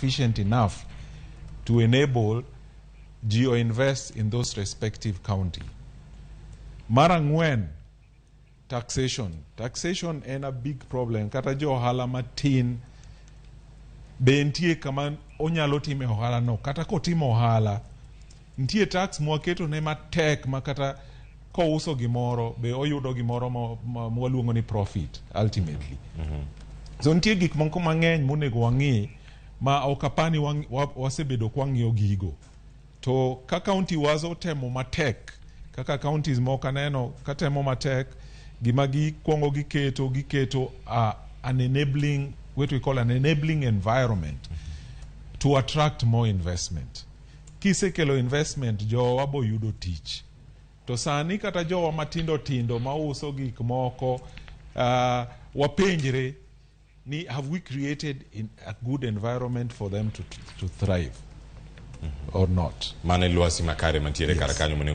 sufficient enough to enable ji o invest in those respective county. Mar ang'wen, taxation. Taxation en a big problem. Kata jo ohala matin be nitie kama onyalo time ohala no. Kata kotimo ohala, nitie tax mwaketo ne matek ma kata kouso gimoro be oyudo gimoro ma waluongo ni profit ultimately. So nitie gik moko mang'eny monego wang'i ma ok apani wasebedo kwang'iyo gigo. To ka county was otemo matek, kaka counties moko aneno katemo matek, gima gikwongo giketo an enabling, what we call an enabling environment to attract more investment. Kisekelo investment, jowa bo yudo tich. To sani kata jowa matindo tindo mauso gik moko, wapenjre ni have we created a good environment for them to thrive or not? Mano e lwasi makare mantiere kar kanyo monego